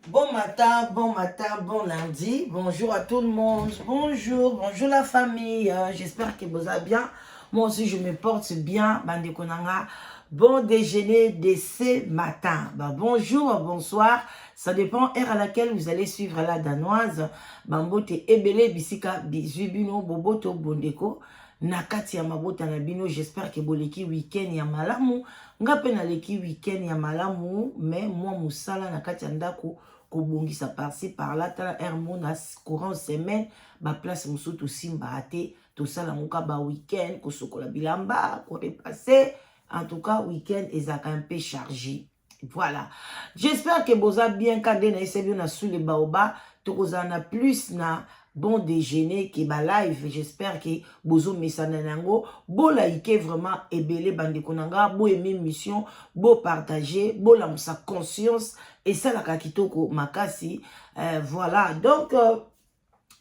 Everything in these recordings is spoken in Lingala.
Bon matin, bon matin, bon lundi. Bonjour à tout le monde. Bonjour, bonjour la famille. J'espère que vous allez bien. Moi aussi, je me porte bien. Bandeko na nga. Bon déjeuner de ce matin. Bah, bonjour, bonsoir. Ça dépend heure à laquelle vous allez suivre la danoise. Bambote ebele bisika bizui bino boboto bondeko. Na kati ya mabota na bino, j'espère que boleki week-end ya malamu. Nga pe naleki week-end ya malamu, mais mwa mosala na kati ya ndako kobongisa par-ci par-là. Tala heure mo na courant semaine, ba place mosusu tosimbaka te, tosala yango ka ba week-end, kosokola bilamba, korepasser. En tout cas, week-end ezalaka un peu chargé. Voilà. J'espère que boza bien kande na esebi na sous les baoba tokozala na plus na bon déjeuner ke ba live. J'espère que bozo mesana nango bolaike vraiment ebele bandeko na nga, bo aimer mission, bo partager, bolamusa conscience esalaka kitoko makasi. Voilà. Donc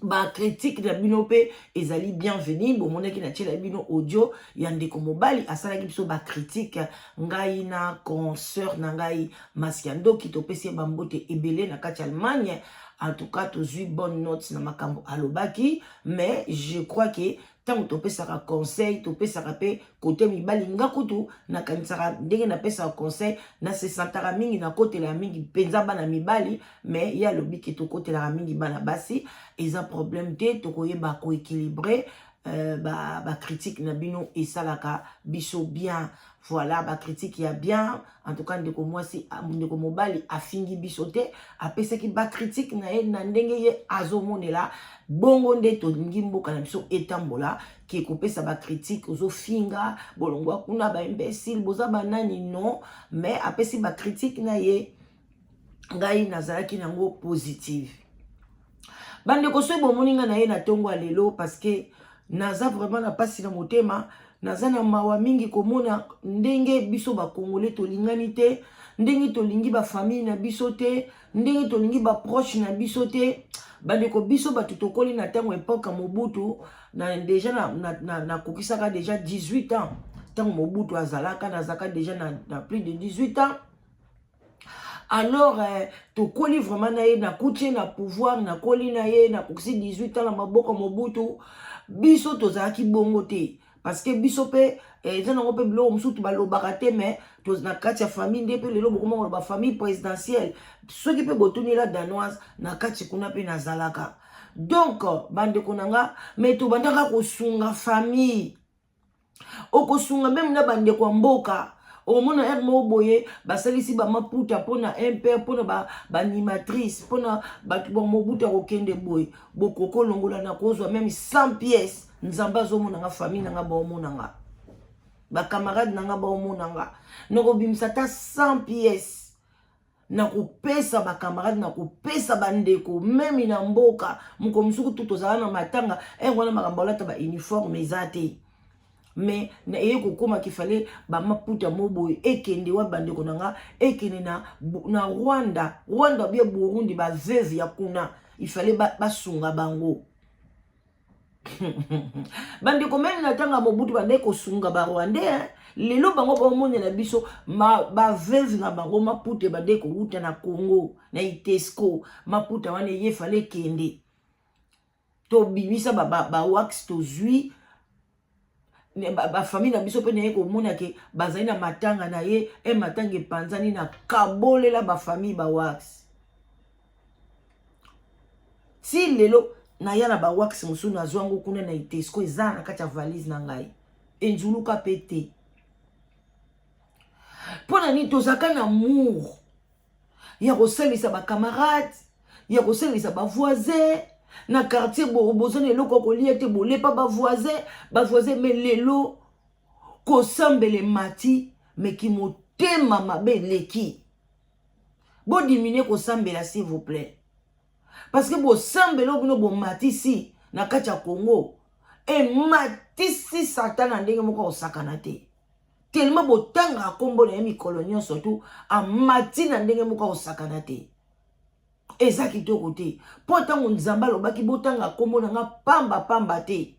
ba critique na bino mpe ezali bienvenu. Bomonaki na tiela bino audio ya ndeko mobali asalaki biso ba critique, ngai na consœur na ngai Maski ya Ndoki, topesi ye bambote ebele na kati ya Allemagne. En tout cas, tozwi bonne note na makambo alobaki, mais je crois que ntango topesaka conseil, topesaka mpe kote mibali. Nga kutu nakanisaka ndenge napesaka conseil, nasesantaka mingi, nakotelaka mingi mpenza bana mibali, mais ye alobi ke tokotelaka mingi bana basi. Eza problème te, tokoyeba koéquilibrer. Ba critique na bino esalaka biso bien. Voilà, ba critique ya bien. En tout cas, ndeko mwasi, ndeko mobali afingi biso te, apesaki ba critique na ye na ndenge ye azomonela bongo. Nde tolingi mboka na biso etambola ke kopesa ba critique ozofinga bolongwa kuna, ba imbécile, boza banani, non. Mais apesi ba critique na ye, ngai nazalaki nango positive. Bandeko, soki bomoni ngai na ye na ntongo ya lelo, parce que naza vraiment na mpasi na motema, naza na mawa mingi komona ndenge biso bakongole tolingani te, ndenge tolingi ba famille na biso te, ndenge tolingi ba proche na biso te. Bandeko, biso bato tokoli na ntango époque ya Mobutu, na déjà nakokisaka na, na déjà 18 ans ntango Mobutu azalaka, nazalaka déjà na plus de 18 ans. Alors tokoli vraiment na ye, nakuti ye na pouvoir, nakoli na ye, nakokisi 18 ans na maboko ya Mobutu. Biso tozalaki bongo te, parce que biso mpe eza nango mpe biloko mosusu balobaka te, mais na kati ya famille nde mpe lelo bokoma koloba famille présidentielle. Soki mpe botunela danoise na kati kuna mpe nazalaka. Donc bandeko na nga, mais tobandaka kosunga famille, okosunga même na bandeko ya mboka. Omona heure moko boye basalisi bamaputa mpona mpr, mpona ba animatrice, mpona bato bamobutu akokende boye, bokoki olongola na kozwa même 100 pièces. Nzambe azomonanga, famille nanga baomonanga, ba camarade nanga baomonanga, nakobimisa ata 100 pièces, nakopesa ba camarade, nakopesa bandeko même na mboka. Moko mosuku tu tozala na matanga heure wana, makambo alata ba uniforme eza te, mais na eye kokóma kifale bamaputa mo boye ekende wa bandeko na nga, ekende na Rwanda, Rwanda bia Burundi, ba veuve ya kuna ifale basunga bango. Bandeko, même na ntango ya Mobutu bandeki kosunga ba Rwandais. Lelo bango baomonela biso ba veuve na bango, maputa ebandeki kowuta na Congo na Itesco. Maputa wana eye fale ekende, tobimisa ba wax, tozwi ba famille na biso mpe naye komona ke bazali na matanga na ye e matanga epanzani, na kabolela ba famille ba wax. Ti lelo naya na ba wax mosusu, nazwa yango kuna na Itesco, eza na kati ya valise na ngai, enzuluka mpe te. Mpo na nini? Tozalaka na amour ya kosalisa ba camarade, ya kosalisa ba voisin na quartier. Boza na eloko ya kolia te, bolepa ba voisin, ba voisin. Mais lelo kosambela emati, meki motema mabe eleki. Bodiminuer kosambela, s'il vous plaît, parce que bosambela oyo bino bomatisi na kati ya Congo ematisi Satan na ndenge moko akosakana te. Tellement botangaka nkombo na ye mikolo nyonso tu, amati na ndenge moko akosakana te. Eza kitoko te, mpo ntango Nzambe alobaki botanga nkombo na nga pamba pamba te,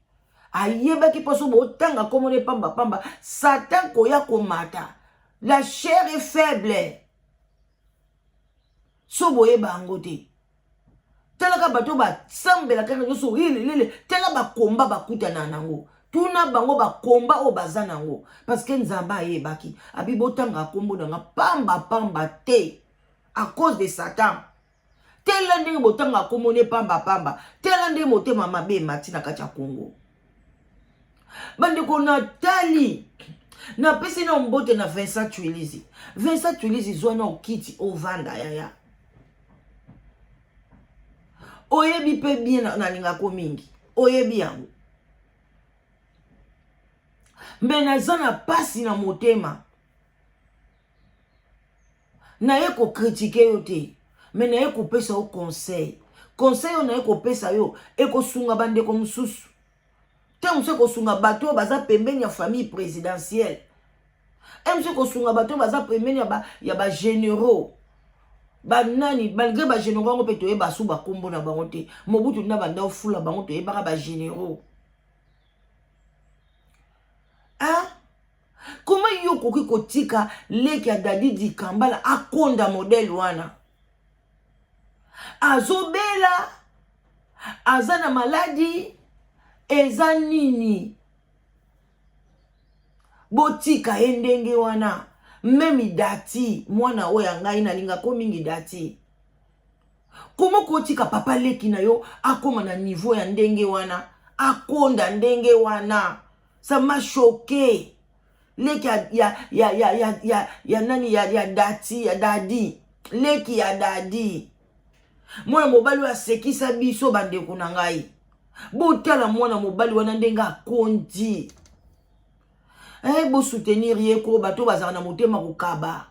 ayebaki mpo so botanga nkombo na ye pamba pamba, Satan koya komata. La chair est faible. So boyeba yango te. Talaka bato basambelaka nyonso lelele, tala bakomba bakutana nango, tuna bango bakomba oyo baza nango, parce que Nzambe ayebaki abi botanga nkombo na nga pamba pamba te à cause de Satan. Tala ndenge botanga nkombo ne pamba pamba, tala ndenge motema mabe emati na kati ya Kongo. Bandeko, natali, napesi na mbote na Vincent Tuilizi. Vincent Tuilizi, zwa na okiti ovanda, yaya. Oyebi mpe bien nalingako mingi, oyebi yango. Mbe naza na pasi na motema, naye kocritiquer yo te, me naye kopesa yo conseil. Conseil oyo naye kopesa yo ekosunga bandeko mosusu te, mosusu ekosunga bato oyo baza pembeni ya famille présidentielle, e mosusu ekosunga bato oyo baza pembeni ya bagénéraux banani. Malgré bagénéraux yango mpe toyeba su bakombo na bango te. Mobutu na banda ofula bango, toyebaka bagénéraux. Ah, koma yo okoki kotika leki ya Dadi Dikambala akonda modèle wana? Azobela, aza na maladie, eza nini? Botika ye ndenge wana. Même Dati, mwana oyo ya ngai nalingako mingi, Dati, koma kotika papa leki na yo akóma na niveau ya ndenge wana, akonda ndenge wana? Ça m'a choqué. Leki ya nani, ya Dati, ya Dadi, leki ya Dadi, mwana mobali oyo asekisa biso. Bandeko na ngai, botala mwana mobali wana ndenge akondi. Bosoutenir ye ko bato bazala na motema kokaba.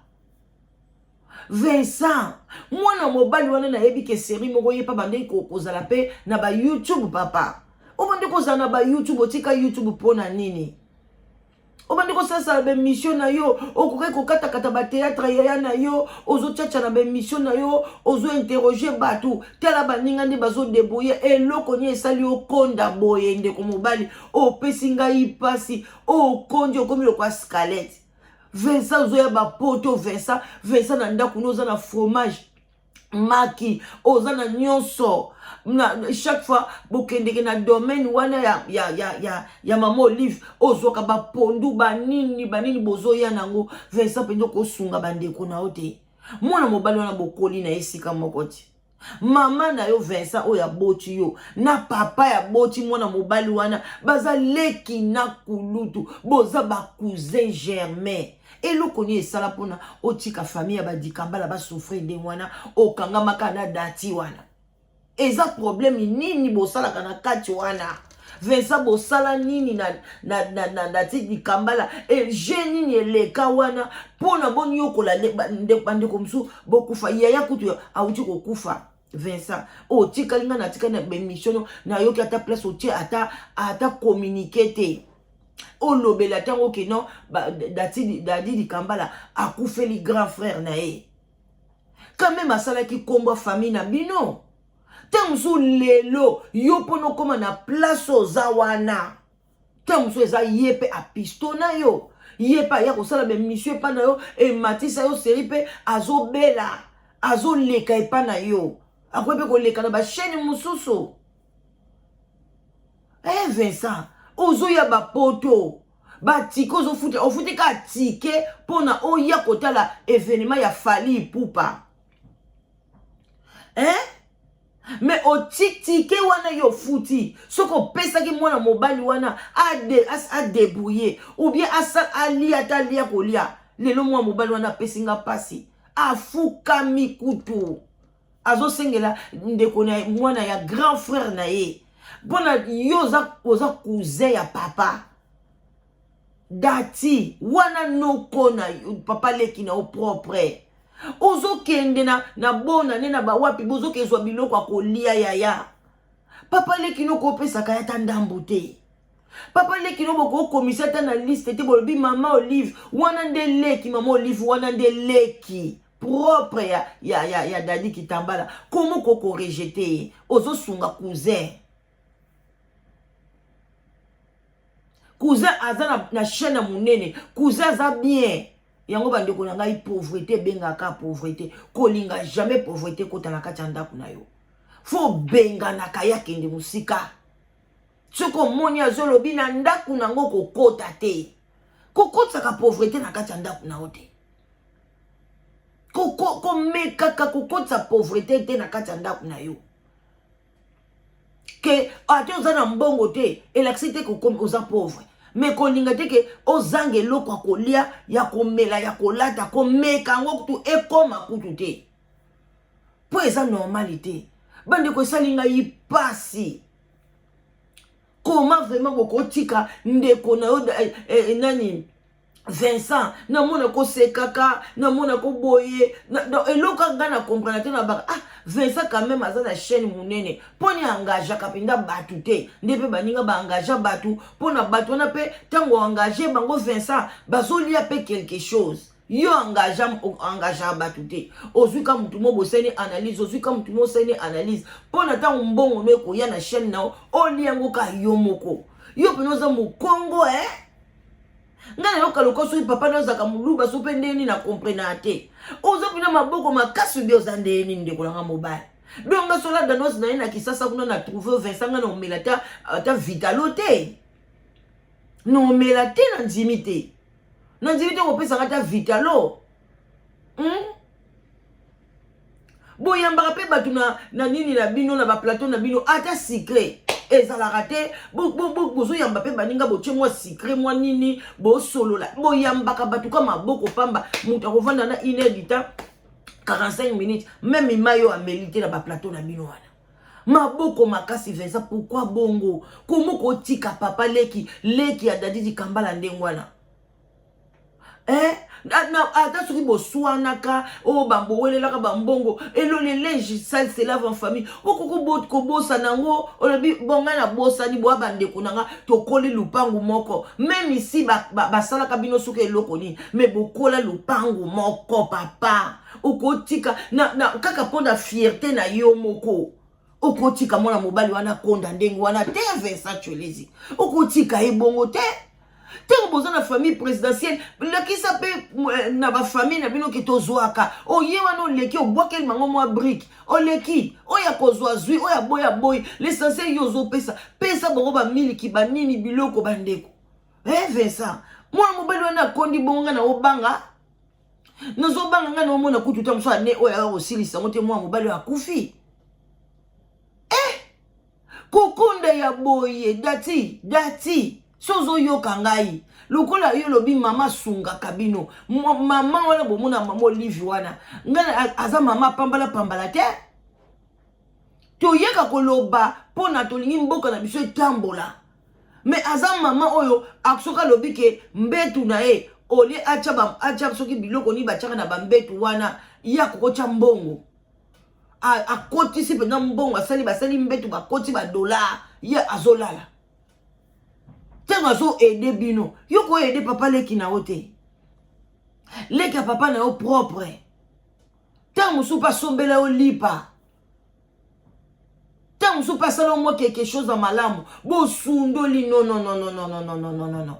Vincent, mwana mobali wana, nayebi ke série moko ye mpa bandeki kozala mpe na baYouTube. Papa, obandi kozala na baYouTube, otika YouTube mpo na nini? Obandi kosalasala baémission na yo, okoki kokatakata bathéâtre yaya na yo, ozotiatia na baémission na yo, ozointerroger bato. Tala baninga nde bazodébrouiller. Eloko nini esali okonda boye, ndeko mobali? Opesi ngai mpasi. Okondi, okomi lokwa squelette. Vincent, ozoya bapoto. Vincent, Vincent, na ndako no oza na fromage, maki, oza na nyonso. Na chaque fois bokendeke na domaine wana ya mama Olive, ozwaka bapondu, banini banini, bozoya nango. Vincent, mpenza okosunga bandeko na yo te. Mwana mobali wana, bokoli na esika moko te. Mama na yo, Vincent, oyo aboti yo na papa ya boti mwana mobali wana, baza leki na kulutu, boza bacousin germain. Eloko nini esala mpona otika famille ya Badikambala basouffrir ndenge wana, okangamaka na Dati wana? Eza problème nini bosalaka na kati wana, Vincent? Bosala nini na Dati Dikambala? E nini eleka wana mpona bonyokola bandeko mosusu? Bokufa, yaya kutu awuti kokufa. Vincent, otikali ngai, natikali na baémission, nayoki ata place otie ata communiqué te, olobela ntango oke non, Dadi Dikambala akufeli grand frère na ye. Quand même asalaki nkombo ya famille na bino te. Mosusu lelo yo mpona okóma na place oza wana te, mosusu eza ye mpe apisto na yo, ye mpe aya kosala baémission epa na yo, ematisa yo série. Mpe azobela, azoleka epa na yo, akoki mpe koleka na bachaîne mosusu. Vincent, ozoya bapoto, batike ozofuta, ofuti kaka ticket mpona oya kotala événement ya Fally Ipupa, hein? Mais oti ticket wana yo ofuti, soki opesaki mwana mobali wana adébrouiller ou bien alia, ata alia kolia lelo. Mwana mobali wana apesi nga mpasi, afukami kutu, azosengela ndeko na mwana ya grand frère na ye. Mpona yo oza cousin ya papa Dati wana, noko na papa leki na yo propre, ozokende na bona nde na bawapi, bozokezwa biloko ya kolia. Yaya, papa leki no kopesaka ye ata ndambu te. Papa leki no bokokomisa ata na liste te. Bolobi mama Olive wana nde leki, mama Olive wana nde leki propre ya Dadi Kitambala. Komo kokorejeter ye? Ozosunga cousin. Cousin aza na chaîne ya monene, cousin aza bien. Yango bandeko na ngai, pauvreté ebengaka pauvreté. Kolinga jamais pauvreté ekota na kati ya ndako na yo. Fo obenganaka ye akende mosika. Soki omoni azolobi na ndako nango, kokota te. Kokotisaka pauvreté na kati ya ndako na yo te. Komekaka kokotisa pauvreté te na kati ya ndako na yo. Ke ate oza na mbongo te, elakisi te oza pauvre. Me kolinga te ke ozanga eloko ya kolia, ya komela, ya kolata. Komeka yango kutu ekoma kutu te, mpo eza normal te. Bandeko, esali ngai pasi. Comment vraiment bokotika ndeko na yo nani, Vincent? Namona kosekaka, namona koboye eloko ngai na comprendre te. Na baka, ah, Vincent quand même aza na chaîne monene, mponi engageaka mpenza bato te nde mpe baninga baengage bato. Mpona bato wana mpe, ntango engage bango, Vincent, bazolia mpe quelque chose. Yo engageaka bato te. Ozwi ka motu mo bosali analyse, ozwi ka motu mo osali analyse, mpona ntango mbongo no ekoya na chaîne na yo, olia yango ka yo moko. Yo mpena oza mokongo, eh? Ngai nayoka lokola soki papa na ozalaka moluba, so mpe ndenge nini, na comprenaka te. Oza mpena maboko makasi obi oza ndenge nini, ndeko nanga mobali? Donc nga sola danoise na ye na Kisasa kuna na trouve Vincent, ngai na omela ata Vitalo te, na omela te, na ndimi te, na ndimi te kopesanga ata Vitalo, Boyambaka mpe bato na nini na bino, na baplateau na bino, ata sucré ezalaka te. Bozoyamba mpe baninga, botie mwa sucré, mwa nini, bosolola. Boyambaka bato ka maboko pamba. Moto akovanda na une heure du temps, 45 minutes, même mai oyo ameli te na baplateau na bino wana. Maboko makasi. Vincent, pourquoi bongo? Komo kotika papa leki, leki ya Dadi Dikambala ndenge wana, eh? Ata soki boswanaka, oyo bowelelaka bambongo, elole, linge sale se lave en famille. Okoki kobosana yango, olobi bon, ngai nabosani, boya bandeko na nga, tokoli lupangu moko. Même ici basalaka bino soki eloko nini, me bokola lupangu moko. Papa, okotika kaka mpo na fierté na yo moko, okotika mwana mobali wana konda ndenge wana te. Vincent Cholezi, okotika ye bongo te. Ntango boza na famille présidentielle, lakisa mpe na bafamille na bino ke tozwaka. Oye wana, oleki, obwakeli bango mwa brique, oleki. Oyo akozwa zwi, oyo aboyi aboyi. L'essentiel, yo ozopesa, pesa bango bamiliki, banini, biloko. Bandeko, eh, Vincent, mwana mobali wana akondi bongo, ngai na obanga, nazobanga. Ngai naomona kutu ta mosu ane oyo aka kosilisa yango te. Mwana mobali oyo akufi, eh, kokonda ya boye. Dati, dati, so ozoyoka ngai, lokola yo olobi mama asungaka bino, mama wana, bomona mama Olive wana, ngai aza mama pambala pambala te. Toyaka koloba mpona tolingi mboka na biso etambola, me aza mama oyo soki alobi ke mbetu na ye olie, atya soki biloko nini batiaka na bambetu wana, ye akokotya mbongo, akotisi mpenza mbongo, asali, basali mbetu, bakoti badollar, ye azolala. Ntango azoaider bino, yo koaider papa leki na yo te, leki ya papa na yo propre. Ntango mosusu mpe asombela yo lipa, ntango mosusu mpe asala mwa quelque chose ya malamu, bosundoli. Non, non, non, non, non, non, non, non, non, non.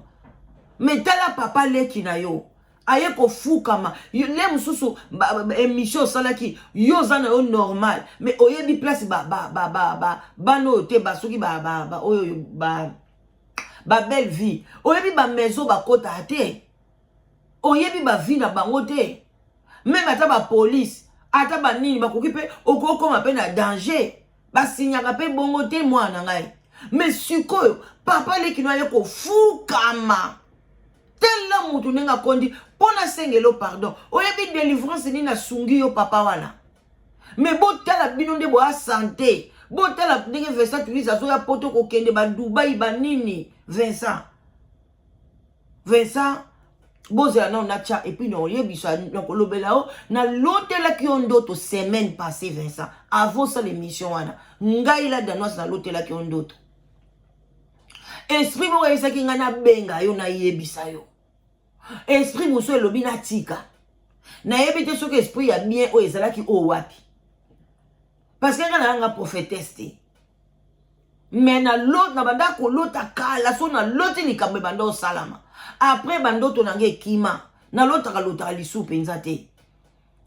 Mais tala papa leki na yo aye kofukama le mosusu. Émission osalaki, yo oza na yo normal, mais oyebi place bana oyo te, basoki oyo babelle vie, oyebi bamaison bakotaka te, oyebi bavie na bango te. Même ata bapolice, ata banini, bakoki mpe okokoma mpe na danger. Basinyaka mpe bongo te, mwana na ngai. Mais sikoyo papa leki no aye kofukama, tela mutu ndenge akondi mpo nasengelo pardon. Oyebi délivrance nini asungi yo papa wana? Me botala bino nde boya sante, botala ndenge Vincent Tulise azoya Poto, kokende badubai, banini. Vincent, Vincent, bozela nano natya, et puis nakoyebisa, nakolobela yo. Nalotelaki yo ndoto semaine passée, Vincent, avant osala émission wana. Ngai la Danoise nalotelaki yo ndoto. Esprit moko ayebisaki ngai nabenga yo, nayebisa yo. Esprit mosusu elobi natika. Nayebi te soki esprit ya bien oyo ezalaki oyo wapi, parce que ngai nayanga prophétesse te. Me na banda kolota kala, so naloti likambo ebanda osalama. Après, bandoto na ngai ekima. Nalotaka lotaka lisusu mpenza te.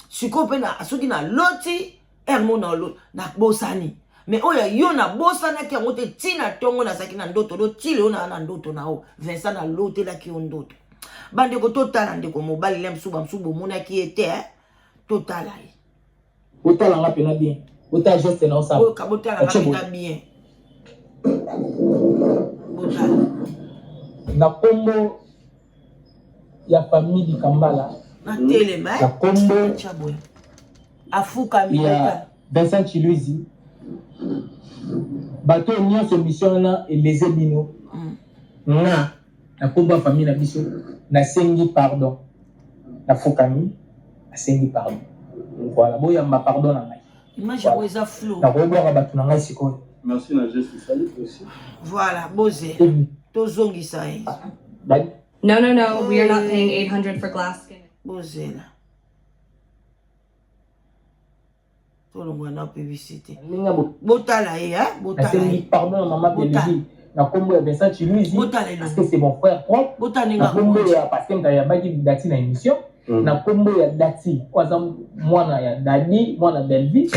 Sikoyo mpe na, soki naloti heure moko nabosani, mais oyo yo nabosanaki yango te. Ntina ntongo nazalaki na ndoto lo ti lelo naa na ndoto na yo, Vincent. Nalotelaki yo ndoto. Bandeko, totala ndeko mobali le mosusu, bamosusu bomonaki ye te, eh? Totala ye. Otalanga mpena bien, otala geste na osala. Oyo botalanga mpena bien, botala. Na nkombo ya famille Dikambala, natelema. Na nkombo boye afukami ya Vincent Chiluizi, bato oyo nyonso émission wana eleze bino, nga na nkombo ya famille na biso nasengi pardon. Nafukami, nasengi pardon. Voilà, boyamba pardon na ngai. Image yango eza flou. Nakobwaka bato na ngai sikoyo. Merci na geste sali aussi. Voilà, bozela, tozongisa ye. No, we are not paying 800 for glass skin. Bozela, tolongwa na publicité. Ndenge Botala ye, botala. Nasengi pardon na mama Belleville na nkombo ya Vincent Chiluizi, parce que c'est mon frère propre. Botala ndenge Na nkombo ya, parce que moto ayambaki Dati na émission, na nkombo ya Dati oyo aza mwana ya Dadi, mwana Belleville,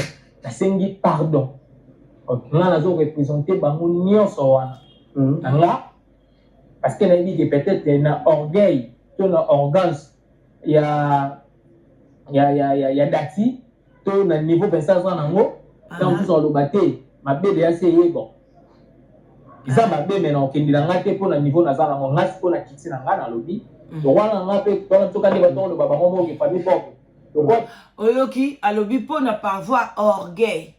nasengi pardon. Nga nazo représente bango nyonso wana na nga, parce que nayebi ke peut-être na orgueil to na arrogance ya Dati to na niveau Vincent aza nango, ntango mosusu aloba te mabe deya se ye. Bon, eza mabe, me na okendela nga te mpo na niveau naza nango. Nga sikoyo na kiti na nga, nalobi lokwa na nga mpe wana soka nde bato oloba bango moko famille propre lokwa. Oyoki, alobi mpona par voie orgueil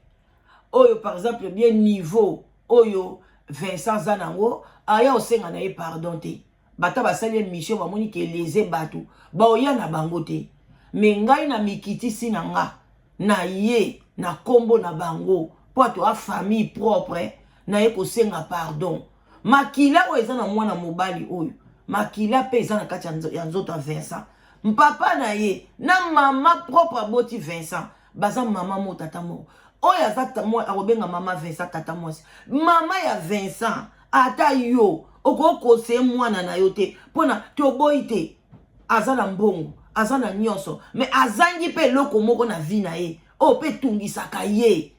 oyo, par exemple bien niveau oyo Vincent aza nango, aya osenga na ye pardon te. Bato basali émission, bamoni ke eleze bato, baoya na bango te. Me ngai na mikitisi na nga na ye na nkombo na bango, mpo ato a famille propre na ye kosenga pardon. Makila oyo eza na mwana mobali oyo, makila mpe eza na kati ya nzoto ya Vincent. Papa na ye na mama propre aboti Vincent baza mama moko, tata moko. Oyo aza akobenga mama Vincent tata mwasi, mama ya Vincent. Ata yo okokose mwana na yo te, mpona toboyi te, aza na mbongo, aza na nyonso, me azangi mpe eloko moko na vie na ye oyo mpe etungisaka ye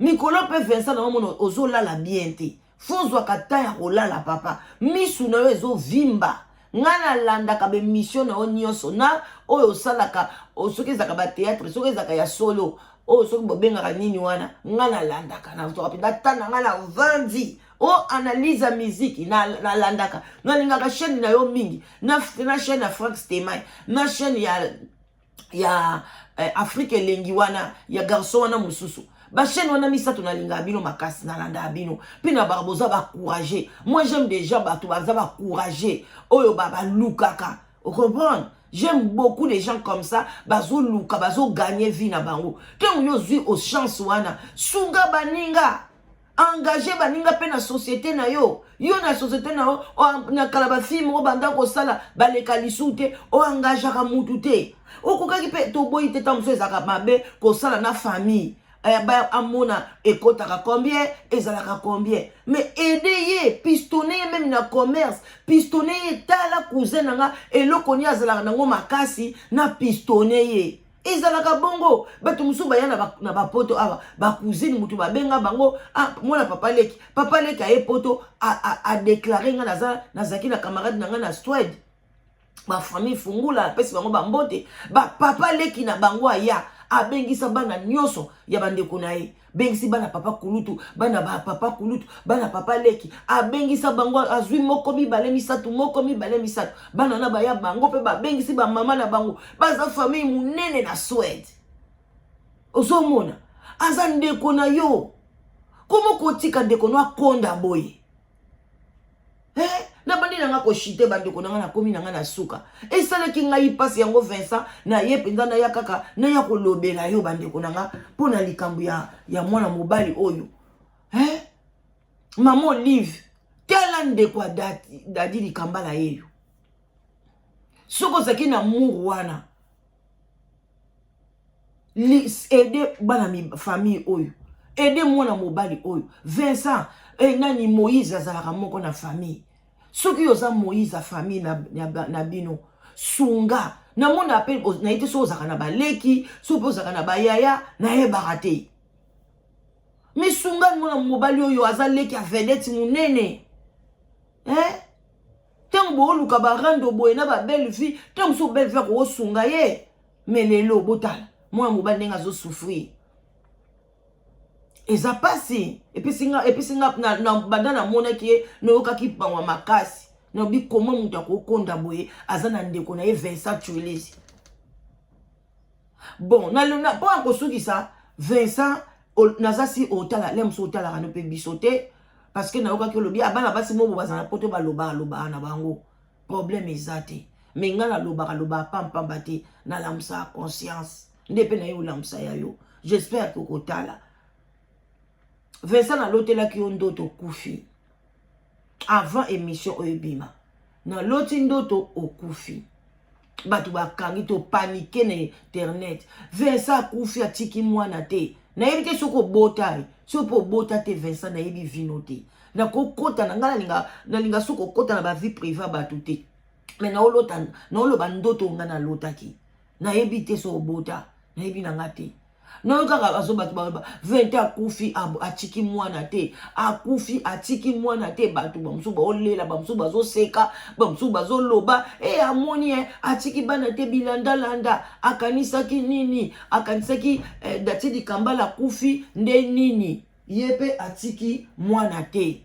mikolo. Mpe Vincent, na omona ozolala bien te. Fo ozwaka temps ya kolala, papa. Misu na yo ezovimba. Ngai nalandaka baémission na yo nyonso, na oyo osalaka, soki ezalaka batéâtre, soki ezalaka ya solo, oyo soki bobengaka nini wana, ngai nalandaka. Nazwaka mpenza ta na ngai, navandi o analyse ya miziki, nalandaka. Nalingaka chaîne na yo mingi, na chaîne ya Frank Stemai, na chaîne ya Afrique Elengi wana ya garçon wana mosusu. Bachaîne wana misato, nalingaka bino makasi, nalandaka bino mpe na baka boza bacourage. Moi, j'aime déjà bato baza bacourage, oyo balukaka, ocomprendre. J'aime beaucoup les gens comme ça, bazoluka, bazoganye vie na bango. Ntango yo ozwi chance wana, sunga baninga, engage baninga mpe na société na yo. Yo na société na yo, na kala bafilme moko banda kosala, baleka lisu te, oengageaka mutu te. Okokaki mpe, toboyi te, ntango mosusu ezalaka mabe kosala na famille, amona ekɔtaka combien, ezalaka combien, mais aide ye, pistonne ye même na commerce, pistonne ye. Tala cousin na nga, eloko nini azalaka nango makasi, na pistonne ye. Ezalaka bongo. Bato mosusu baya na bapoto awa, bacousine, motu babenga bango, ah, mwana papa leki, papa leki aye poto, adéclare nga nazalaki na camarade na nga na Swede, bafamille Fungula, apesi bango bambote. Bapapa leki na bango aya, abengisa bana nyonso ya bandeko na ye, bengisi bana papa kulutu, bana bapapa kulutu, bana papa leki, abengisa bango. Azwi moko, mibale, misato, moko, mibale, misato, bana na baya bango mpe babengisi bamama na bango. Baza famille monene na Swede. Ozomona, aza ndeko na yo, komo kotika ndeko no akonda boye, eh? Nabandi na nga koshite, bandeko na nga, nakomi na nga na suka. Esalaki ngai mpasi yango. Vincent, na ye mpenza naya kaka, naya kolobela yo, bandeko na nga, mpo na likambo ya mwana mobali oyo, eh? Mama Olive, tala ndeko ya Dadi Likambala yeyo. Soki ozalaki na mur wana, aide bana famille oyo, aide mwana mobali oyo Vincent. Nani, Moïse azalaka moko na famille. Soki oza Moïse ya famille na bino, sunga. Namona mpe naye te soki ozalaka na baleki, soki mpe ozalaka na bayaya, nayebaka te. Misunga mwana mobali oyo aza leki ya vedette monene, eh? Ntango booluka barando boye na babelle vie, ntango mosusu belle vie akokosunga ye. Mais lelo botala mwana mobali ndenge azosouffrir, eza mpasi. Epesi nga na banda namonaki ye, nayokaki pangwa makasi. Nayobi koma moto akokonda boye, aza na ndeko na ye Vincent Tuelesi. Bon, mpo ya kosukisa, Vincent, naza si otala le mosusu, otalaka no mpe biso te, parce que nayokaki olobi bana basi mobo bazala poto, balobaka lobaka na bango, problème eza te. Mais ngai nalobaka lobaka pampamba te, nalamusaka conscience nde mpe naye olamusa ya yo. J'espère ke okotala. Vincent, nalotelaki yo ndoto okufi. Avant émission oyo ebima, naloti ndoto okufi, bato bakangi, topaniquer na internet: Vincent akufi, atiki mwana te. Nayebi te soki obota ye, soki mpe obota te. Vincent, nayebi vino te, nakokota na ngai, nalinga soki okota na bavie privée ya bato te, mais naolota, naoloba ndoto ngai nalotaki. Nayebi te so obota, nayebi na nga te. Nayo kaka bazo bato baloba 20 akufi, atiki mwana te, akufi, atiki mwana te. Bato bamosusu baolela, bamosusu bazoseka, bamosusu bazoloba e amoni e atiki bana te, bilandalanda. Akanisaki nini? Akanisaki Dati Dikambala akufi nde nini? Ye mpe atiki mwana te.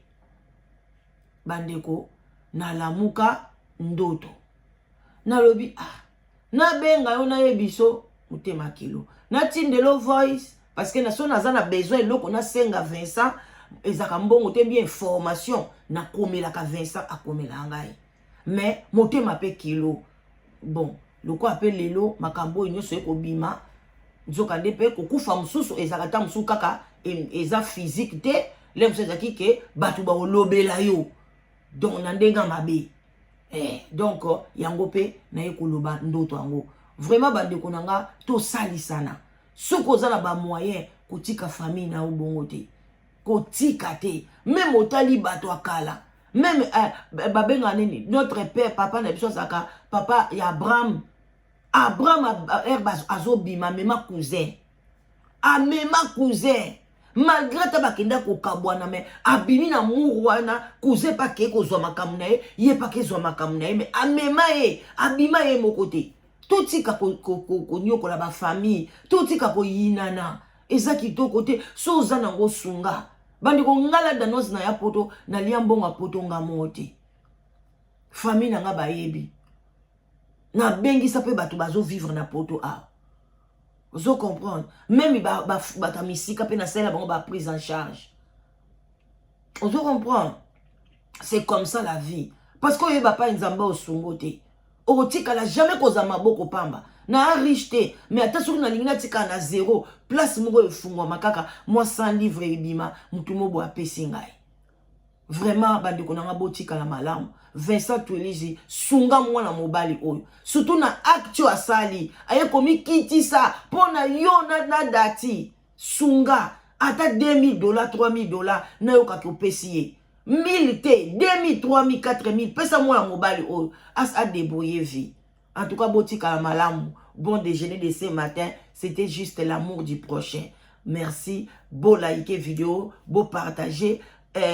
Bandeko, nalamuka ndoto, nalobi: ah, nabenga yo, nayebi so motema kilo, natindelo voice, parce que na so naza na besoin eloko nasenga Vincent, ezalaka mbongo te, bien information, nakomelaka Vincent, akomelaka ngai. Mais motema mpe kilo. Bon, lokola mpe lelo makambo oyo nyonso ekobima, nzokande mpe kokufa mosusu ezalaka ta mosusu kaka eza physique te, le mosusu ezalaki ke bato bakolobela yo, donc na ndenge ya mabe. Donc yango mpe naye koloba ndoto yango. Vraiment, bandeko na nga, tosalisana. Soki oza na bamoyen, kotika famille na yo bongo te, kotika te. Même otali bato ya kala, même babengaka nini, notre père, papa na biso azalaka papa ya Abraham. Abraham herbe azobima, amema cousin, amema cousin, malgré ata bakenda kokabwana, mais abimi na mur wana, cousin mpe akei kozwa makambo na ye, ye mpe akezwa makambo na ye, mais amema ye, abima ye moko te. Totika konyokola bafamille, totika koyinana, eza kitoko te. So oza nango, sunga bandeko. Ngala danos na ya poto, nalia mbongo ya poto nga moko te, famille na nga bayebi, nabengisa mpe bato bazovivre na poto awa, ozo comprendre? Même bato ya misika mpe nasalela bango baprise en charge, ozo comprendre? C'est comme ça la vie, parce que oyeba pa Nzambe osungo te, okotikala jamais kozala maboko pamba. Na riche te, mais ata soki nalingi natikala na zéro, place moko efungwama kaka mwa 100 livre ebima, motu mobo apesi ngai. Vraiment, bandeko na nga, botikala malamu. Vincent Twelisi, sunga mwana mobali oyo, surtout na acte oyo asali, aye komikitisa mpo na yo na Dati. Sunga ata 2000 $, 3000 $, nayokaki opesi ye 1000 te, 2000, 3000, 4000, pesa mwana mobali oyo as adébrouiller vie. En tout cas, botikala malamu. Bon déjeuner de ce matin, c'était juste l'amour du prochain. Merci, bo liker vidéo, bo partager.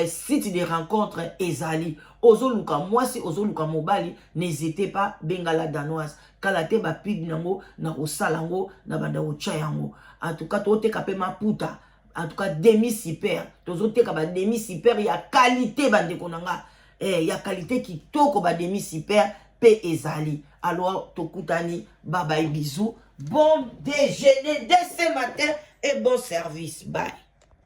Site de rencontre ezali, ozoluka mwasi, ozoluka mobali, n'hésitez pas, benga La Danoise. Kala te bapub nango na kosala yango na banda kotya yango. En tout cas, toteka mpe maputa, en tout cas demi super, tozoteka bademi super ya qualité, bandeko na nga, ya qualité kitoko, bademi super mpe ezali. Alors tokutani, babai, bisous, bon déjeuner dès ce matin et bon service, bye.